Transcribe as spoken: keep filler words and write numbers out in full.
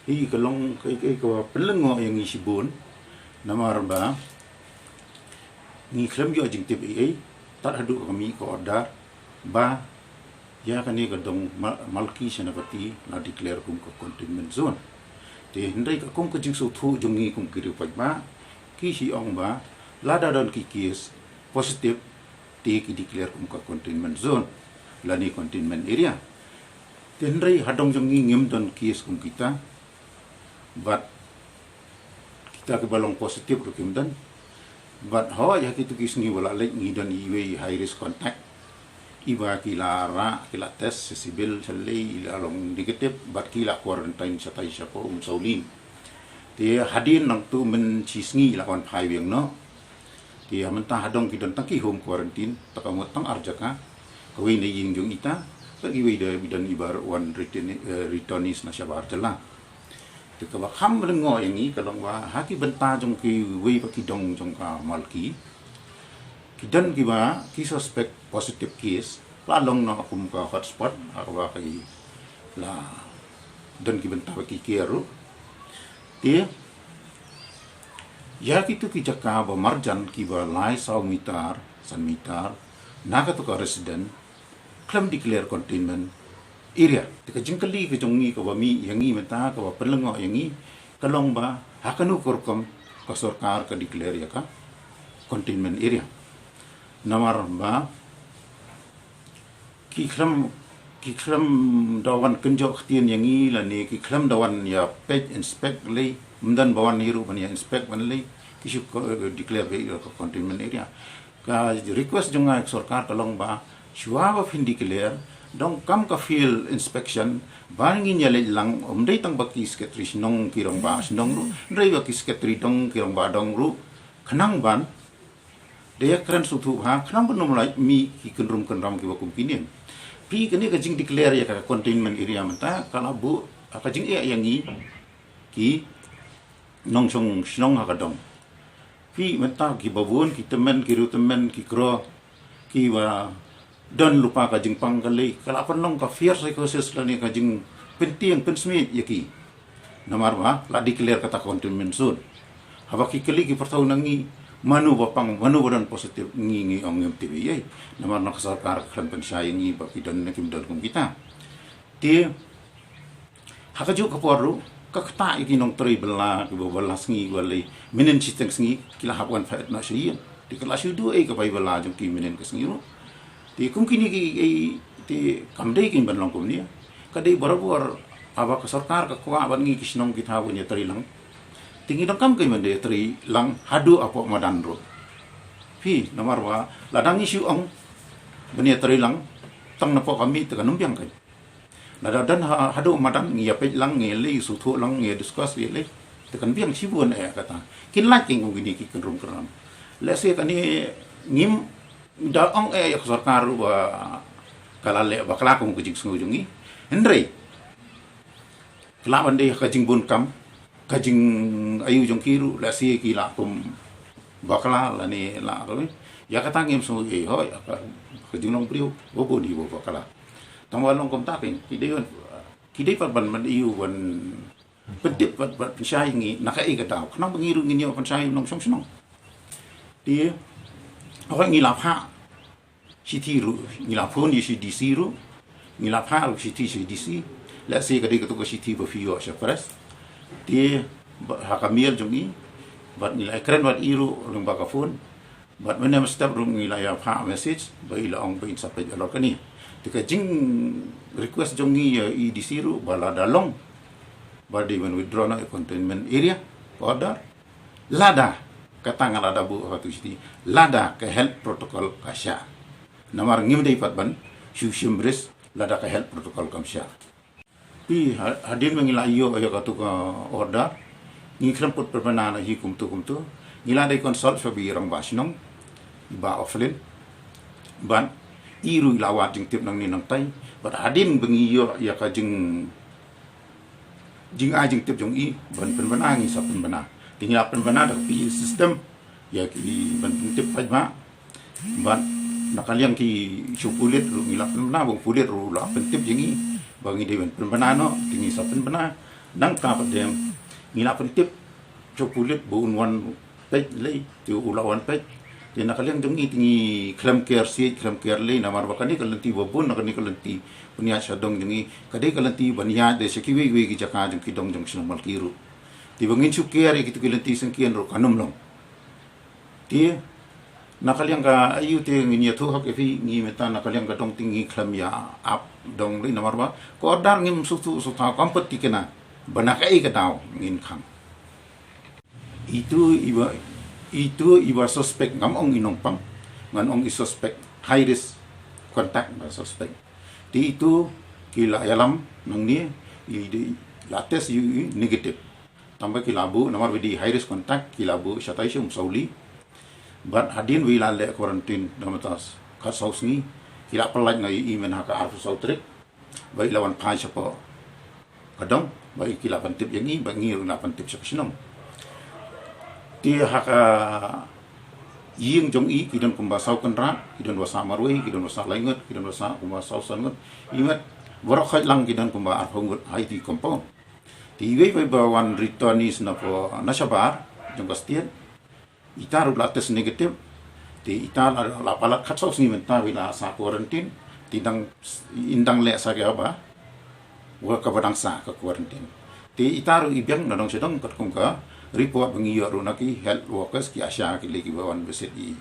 Hi ka long ka, ka, ka pynlyngngoh ïa ngi shibun. Namar ba ngi khlem ïoh jingtip ei ei tad haduh ka mih ka order ba ïa kane ka dong Ma-, Malki Senapati la declare kum ka containment zone. Te hynrei ka kum ka jingsngewthuh jong ngi kum ki riewpaidbah, ki shu ong ba lada don ki case positive te ki declare kum ka containment zone lane containment area. Te hynrei ha dong jong ngi ngim don case kum kita, bad kita kiba long positive ruh kim don. Bad hooid ha kitu ki sngi ba la leit ngi don iwei high risk contact, iba ki la rah, ki la test sha civil, sha lei, i la long negative, bad ki la quarantine shatai shapoh Umsawli. Te hadien nangtu mynshiphew sngi i la wan phai biang noh. Te ha mynta ha dong ki don tang ki home quarantine, te ka mut tang ar jaka, kawei na ïing jong ita, bad kiwei de ki don iba wan return-, eh, returnees na shabar jylla. Te kaba kham lyngngoh ïa ngi ka long ba ha ki bynta jong kiwei pat ki dong jong ka Malki, ki don kiba ki suspect positive case la long noh kum ka hotspot, ha kaba ki la don ki bynta ba ki kiar ruh. Te ïa kitu ki jaka ba marjan kiba lai saw mitar, san mitar na katu ka resident, khlem declare containment area. Te ka jingkylli ka jong ngi kaba mih ïa ngi mynta, kaba pynlyngngoh ïa ngi, ka long ba ha kano ka rukom ka sorkar ka declare ïa ka containment area. Namar ba ki khlem, ki khlem da wan kynjoh ktien ïa ngi lane ki khlem da wan ïa peit inspect lei, ym don ba wan hi ruh ban ïa inspect ban lei, ki shu ko-, declare ka area ka containment area. Ka request jong nga ïa ka sorkar ka long ba shuwa ba phin declare, donkam ka field inspection ba ngin ïa leit lang, ym dei tang ba ki secretary shnong ki rangbah shnong ruh, hynrei ba ki secretary dong ki rangbah dong ruh, khnang ban da ïa kren sngewthuh bha, khnang ban ym lah mih ki kynrum kynram kiba kum kine. Phi, kane ka jingdeclare ïa ka containment area mynta ka la buh ka jingeh ïa ngi ki nongshong shnong ha ka dong. Phi, mynta kiba bun ki tymmen, ki riewtymmen, ki kro, kiba don lypa ka jingpang ka lei, ka la pynlong ka fear psychosis lane ka jingpyntieng pynsmiej ïa ki. Namar ba la declare kata containment zone. Haba ki kylli ki pyrthaw na ngi, mano ba pang, mano ba don positive, ngi, ngi ong ngim tip ei ei. Namar na ka sorkar ka khlem pynshai ïa ngi ba ki don ne kim don kum kita. Te ha kajuh ka por ruh ka ktah ïa ki nongtrei bylla, kiba bylla sngi, ba lei mynnin shiteng sngi ki la hap wan phet noh sha ïing. Te ka la shu duh ei ka bai bylla jong ki mynnin ka sngi ruh. Te kum kine ki, ei, te kam dei kin ban long kumne. Ka dei barabor, haba ka sorkar ka kwah ban ngi ki shnong ki thaw ban ïatrei lang, te ngi donkam kein ban da ïatrei lang haduh hapoh madan ruh. Phi, namar ba lada ngi shu ong ban ïatrei lang tang napoh ka mih, te kan ym biang kein. Lada don ha, haduh madan, ngi ïa peit lang, ngi ïa leit sngewthuh lang, ngi ïa discuss ïa lei, te kan biang shibun eh kata. Kin lait kein kum kine ki kynrum kynram. Lehse kane ngim da ong eh ïa ka sorkar ruh ba ka la leh bakla kum ka jingsngew jong ngi. Hynrei ka lah ban dei ka jingbun kam, ka jingaïu jong ki ruh, lehse ki lah kum bakla lane lah ruh. Ïa kata ngim sngew ei, hooid, ka, ka jinglong briew ba bun hi ba bakla. Tang ba long kumta kein, ki dei ban, ki dei pat ban, ban ïu ban pyntip, ban, ban pynshai ngi na kaei ka daw, khnang ba ngi ruh ngin ïoh pynshai nongshong shnong. Te hooid, ngi la phah shithi ruh, ngi la phone ïa shi D C ruh, ngi la phah ruh shithi sha D C. Lehse ka dei katu ka shithi ba phi ïoh sha press. Te ba, ha ka mail jong i, bad ngi la ïakren bad i ruh lyngba ka phone. Bad mynne mynstep ruh ngi la ïa phah message ba i la ong ba in sa peit halor kane. Te ka jing request jong ngi ïa i D C ruh ba lada long ba dei ban withdraw na containment area order, lada, kata nga la da buh ha katu shithi, lada ka health protocol ka shah. Namar ngim dei pat ban shu shim risk lada ka health protocol kam shah. Phi, ha-, hadien ba ngi la ïoh ïa katu ka order, ngi khlem put pynbna na hi kumtu kumtu. Ngi la dei consult sha i rangbah shnong, i Bah Oflin. Bad i ruh i la wad jingtip nangne nangtai. Bad hadien ba ngi ïoh ïa ka jing, jingai jingtip jong i ban pynbna, ngi sa pynbna. Te ngi la pynbna da ka P A system ïa ki ban pyntip paidbah. Bad na ka liang ki shu pulit ruh ngi la pynbna, ba u pulit ruh la pyntip ïa ngi ba ngi dei ban pynbna noh, te ngi sa pynbna. Nangta pat dem ngi la pyntip sha u pulit ba un wan peit lei, te u la wan peit. Te na ka liang jong ngi te ngi khlem ker siej khlem ker lei, namar ba kane ka lynti ba bun na kane ka lynti ban ïaid sha dong jong ngi ka dei ka lynti ban ïaid de sha kiwei kiwei ki jaka jong ki dong jong shnong Malki ruh. Te ba ngin shu ker ïa kitu ki lynti syngkien ruh kan ym long. Te na ka liang ka aïu te ngin ïathuh ha ka phi, ngi mynta na ka liang ka dong te ngi khlem ïa ap dong lei, namar ba ka order ngim sngewthuh sngewthaw kam pat tikna ba na kaei ka daw ngin khang. Itu iba, itu iba suspek, ngam ong i nongpang, ngan ong i suspek, high risk contact ba suspek. Te itu ki la ïalam nangne, i dei la test ïa u i negative. Tangba ki la buh, namar ba dei high risk contact, ki la buh shatai sha Umsawli. Bad hadien ba i la leh quarantine da mynta khatsaw sngi, ki la pyllait noh ïa i mynha ka arphew saw tarik. Ba i la wan phai shapoh ka dong, ba i ki la pyntip ïa ngi, ba ngi ruh la pyntip sha ka shnong. Te ha ka ïing jong i ki don kumba saw kynrad, ki don ba sah marwei, ki don ba sah laingut, ki don ba sah kumba saw san ngut. I met baroh khoit lang ki don kumba arphew ngut ha itu i compound. Te iwei iwei ba wan returnees na pdeng na shabar jong ka state, ita ruh la test negative. Te ita la, la palat khatsaw sngi mynta ba i la sah quarantine. Te dang, in dang leh sa kaba, wa kaba dang sah ka quarantine. Te ita ruh i biang na dong sha dong katkum ka report ba ngi ïoh ruh na ki health workers, ki ASHA, ki lei kiba wan visit i